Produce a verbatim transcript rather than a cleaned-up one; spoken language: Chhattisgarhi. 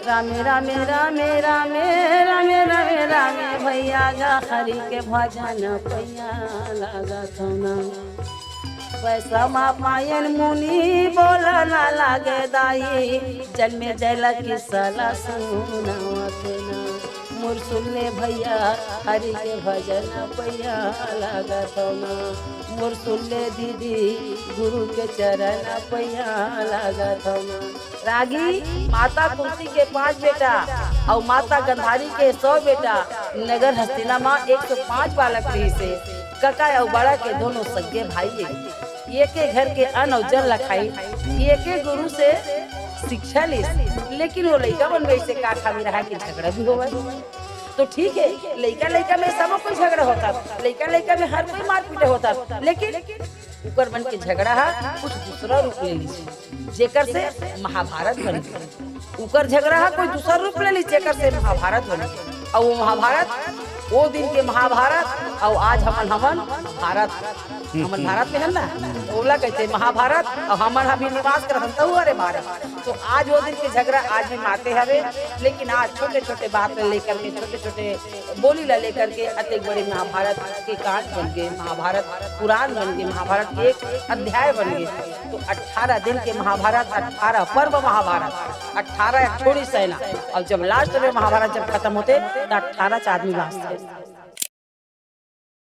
रामे रामे रामे रामे रामे रामे रामे भैया गा, हरि के भजन पैया लागत हौ ना। पैसा मा पायन मुनि बोला ना लागे दाई, जन्मे जैला किस्सा ला सुनावत ना। मोर सुन ले भैया, हरि के भजन पैया लागत हौ ना। मोर सुन ले दीदी, गुरु के चरण पैया लागत हौ ना। रागी माता कुंती के पांच बेटा अउ माता गंधारी के सौ बेटा, नगर हस्तिना मा एक सौ पांच बालक रहिसे। कका अउ बड़ा के दोनों सगे भाई हे। एके घर के अन्न अउ जल ला खाई, एके गुरु से शिक्षा लीस, लेकिन वो लइका मन में ऐसे का खामी रहा कि झगड़ा भी होवय। तो ठीक है, लइका लइका में सबो कोई झगड़ा होता, लइका लइका में हर कोई मारपीट होता, लेकिन उकर मन के झगड़ा हा कुछ दूसरा रूप ले लीस, जेकर से महाभारत बन गया। उकर झगड़ा हा कोई दूसरा रूप ले लीस, जेकर से महाभारत बन गया। अउ वो महाभारत, वो दिन के महाभारत, अउ आज हमन, हमन भारत, हमन भारत में हन ना, ओला कहते महाभारत, अउ हमन अभी निवास करत हन तहु हरे भारत। तो आज वो दिन के झगड़ा आज भी माते हवे, लेकिन आज छोटे छोटे बात ले लेकर के, छोटे छोटे बोली ला लेकर के अतेक बड़े महाभारत के कांड बन गए, महाभारत पुराण बन गए, महाभारत के एक अध्याय बन गए। तो अठारह दिन के महाभारत, अठारह पर्व महाभारत, अठारह छोड़ी सेना, और जब लास्ट में महाभारत जब खत्म होते, तो अठारह च आदमी बाँचते।